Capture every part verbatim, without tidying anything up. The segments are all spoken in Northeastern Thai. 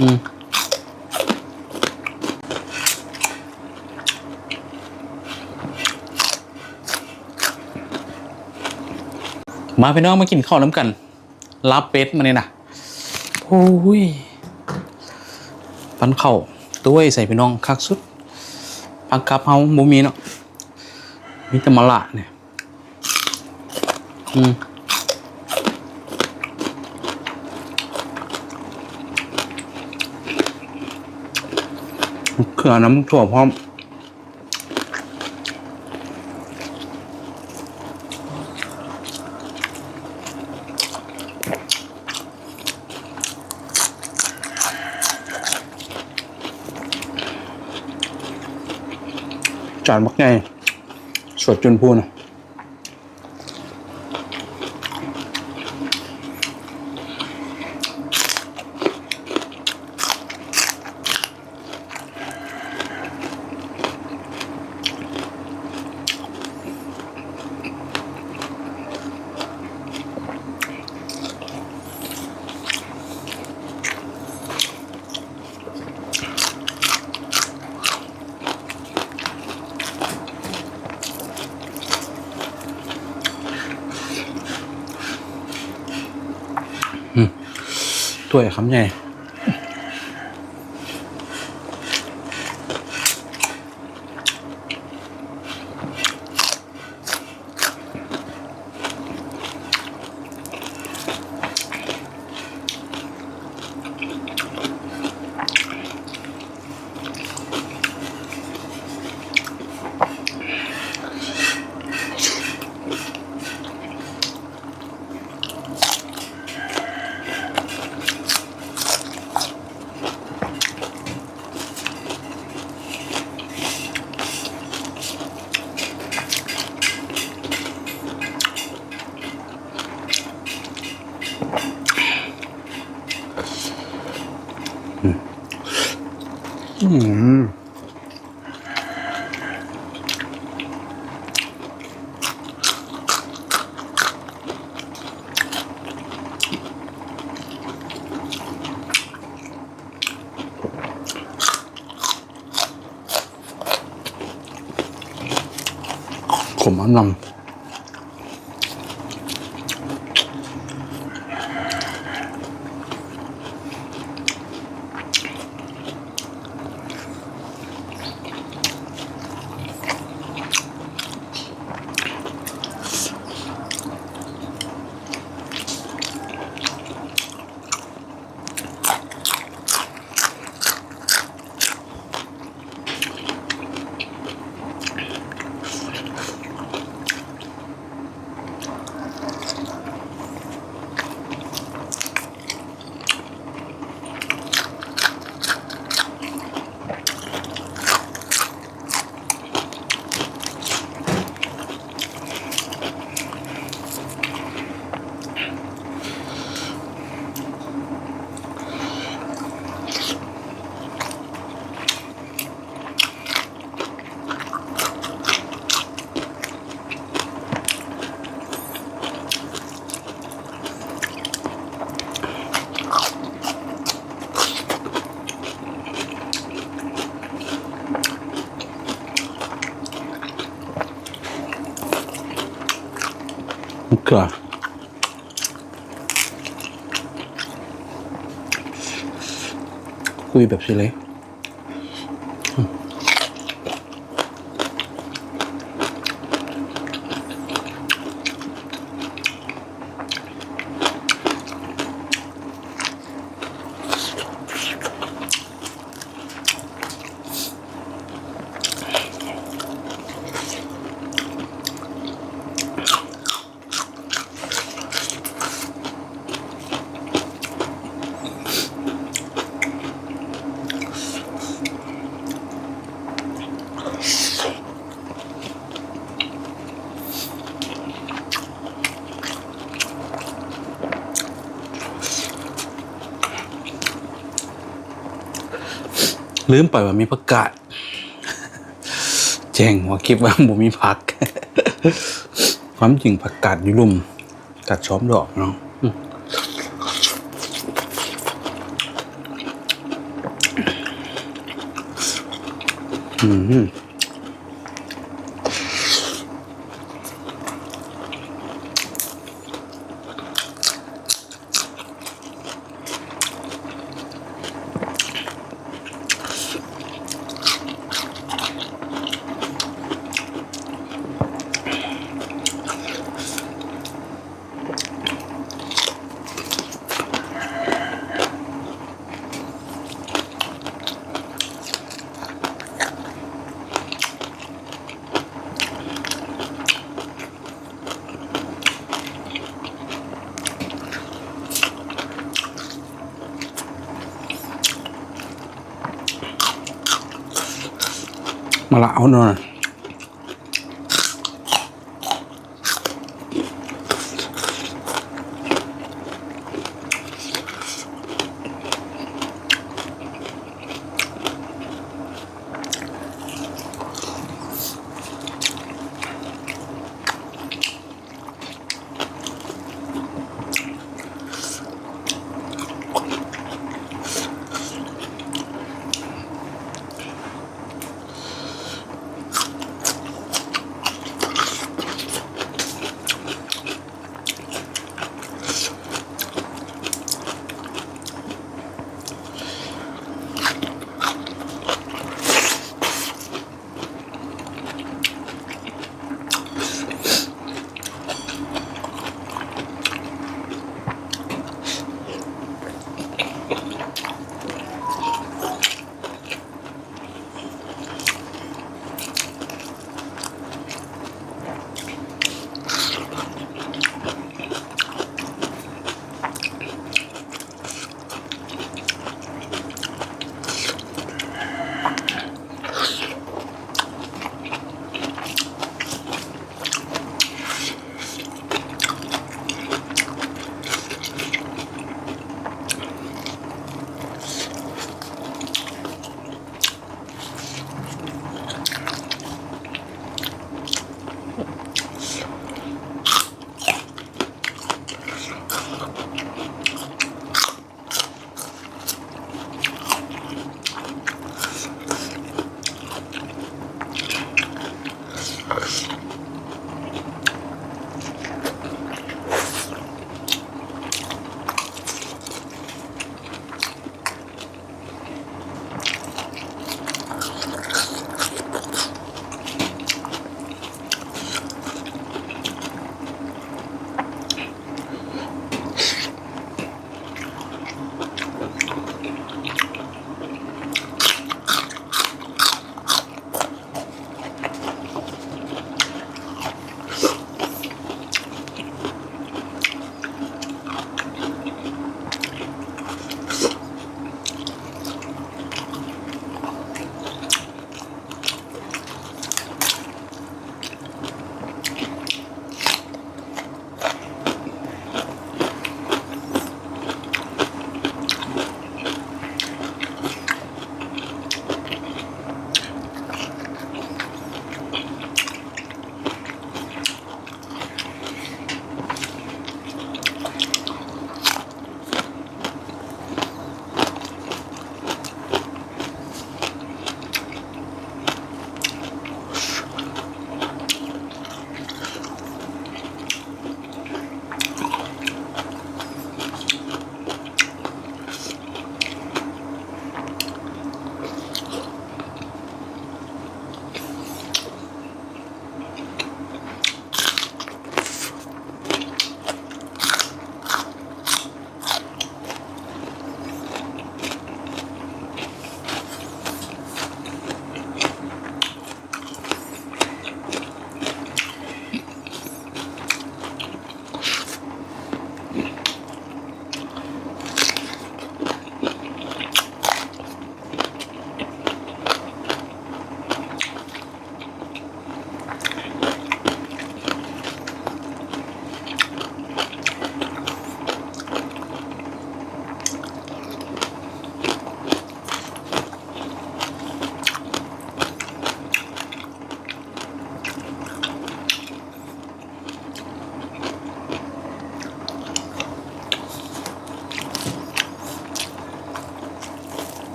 อืม มาพี่น้องมากินข้าวนำกัน ลาบเป็ดมื้อนี้นะ โอ้ย ปั้นข้าวต้วยใส่พี่น้องคักสุด ผักกับเฮาบ่มีเนาะ มีแต่มะระเนี่ย อืม เขือน้ำถั่วพร้อม จานบักใหญ่ สดจนพูนอะ อืม ถ้วยคำใหญ่ อืม ขมอำลำ เกลือ คุยแบบสิเลย ลืมไปว่ามีผักกาด แจ้งหัวคลิปว่าบ่มีผัก ความจริงผักกาดอยู่ลุ่ม กาดซ้อมดอกเนาะ อืม อืม มาละเอาหน่อย อื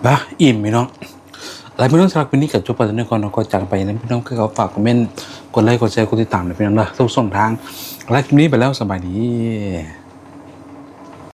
ปะ อิ่มพี่น้อง แล้วพี่น้องสำหรับวันนี้ก็จบไปเท่านี้ก่อนเนาะ ก็จากไปนะพี่น้อง ก็ฝากคอมเมนต์ กดไลค์ กดแชร์ กดติดตามนะพี่น้องเด้อ ทุกช่องทาง ไลฟ์คลิปนี้ไปแล้ว สบายดี